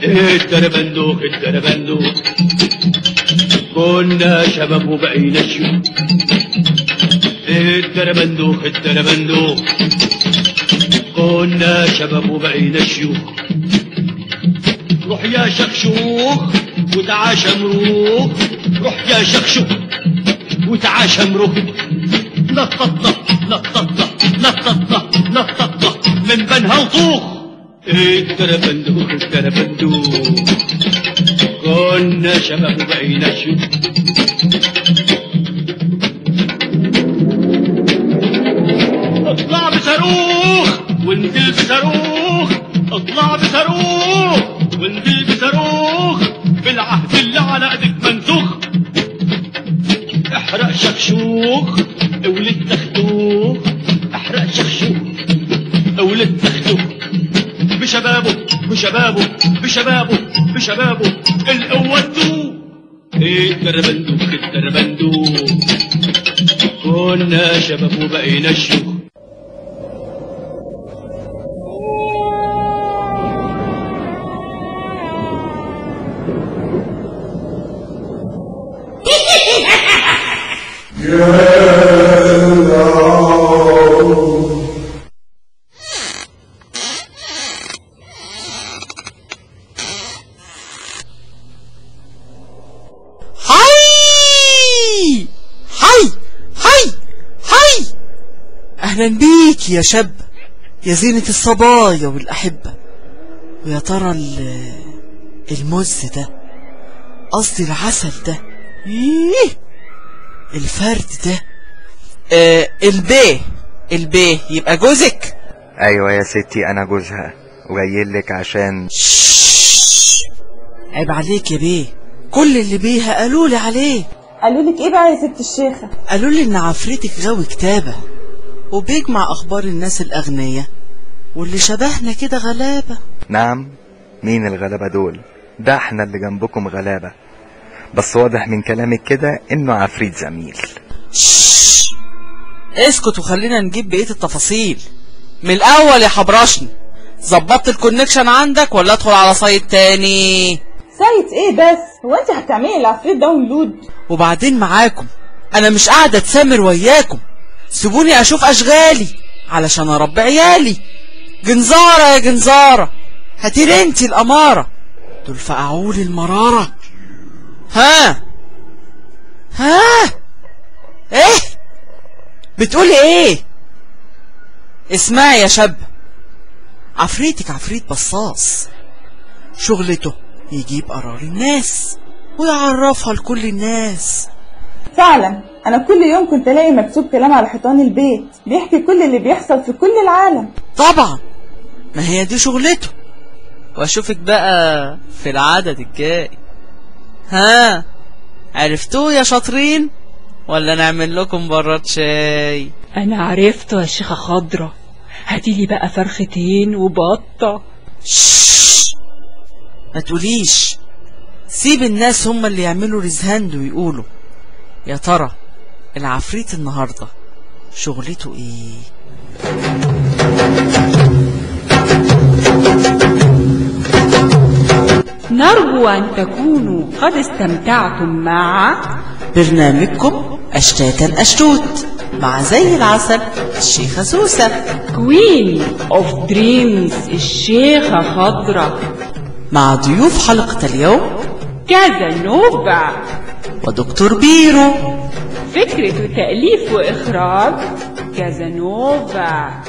الدربندوخ الدربندوخ، كنا شباب وبقينا شيوخ. الدربندوخ الدربندوخ، كنا شباب وبقينا شيوخ. روح يا شخشوخ وتعاشى مروخ، روح يا شخشوخ وتعاشى مروخ. نططنا نططنا نططنا نططنا من بنها وطوخ. الدربندوخ الدربندوخ، كنا شباب وبقينا شيوخ. اطلع بصاروخ وانزل بصاروخ، اطلع بصاروخ وانزل بصاروخ، بالعهد اللي على ايدك منسوخ. احرق شخشوخ اولد تختوخ، احرق شخشوخ اولد تختوخ. بشبابه بشبابه بشبابه بشبابه القوة تدوخ. الدربندوخ الدربندوخ، كنا شباب وبقينا شيوخ. حي حي حي حي، اهلا بيك يا شاب، يا زينة الصبايا والأحبة. ويا ترى المز ده، قصدي العسل ده، إيه الفرد ده، البيه البيه يبقى جوزك؟ ايوه يا ستي انا جوزها، وجايلك عشان. عيب عليك يا بيه، كل اللي بيها قالولي عليه. قالولك ايه بقى يا ست الشيخة؟ قالولي ان عفريتك غاوي كتابة، وبيجمع اخبار الناس الاغنياء واللي شبهنا كده غلابة. نعم، مين الغلابة دول؟ ده احنا اللي جنبكم غلابة، بس واضح من كلامك كده انه عفريت زميل. اسكت وخلينا نجيب بقية التفاصيل من الاول يا حبرشني. ظبطت ال connection عندك ولا ادخل على site تاني؟ site ايه بس؟ هو انت هتعملي العفريت download؟ وبعدين معاكم، انا مش قاعدة اتسامر وياكم، سيبوني اشوف اشغالي علشان اربي عيالي. جنزاره يا جنزاره، هاتيلي انتي الامارة، دول فقعولي المرارة. ها ها، ايه بتقولي ايه؟ اسمعي يا شاب، عفريتك عفريت بصاص، شغلته يجيب قرار الناس ويعرفها لكل الناس. فعلا انا كل يوم كنت الاقي مكتوب كلام على حيطان البيت بيحكي كل اللي بيحصل في كل العالم. طبعا، ما هي دي شغلته. واشوفك بقى في العدد الجاي. ها عرفتوه يا شاطرين ولا نعمل لكم براد شاي؟ انا عرفته يا شيخة خضرة، هاتيلي بقى فرختين وبطة. ما تقوليش، سيب الناس هم اللي يعملوا raise hand ويقولوا يا ترى العفريت النهاردة شغلته ايه. نرجو أن تكونوا قد استمتعتم مع برنامجكم أشتاتا أشتوت مع زي العسل الشيخة سوسة، Queen of Dreams الشيخة خضرة، مع ضيوف حلقة اليوم كازانوفا ودكتور بيرو. فكرة وتأليف وإخراج كازانوفا.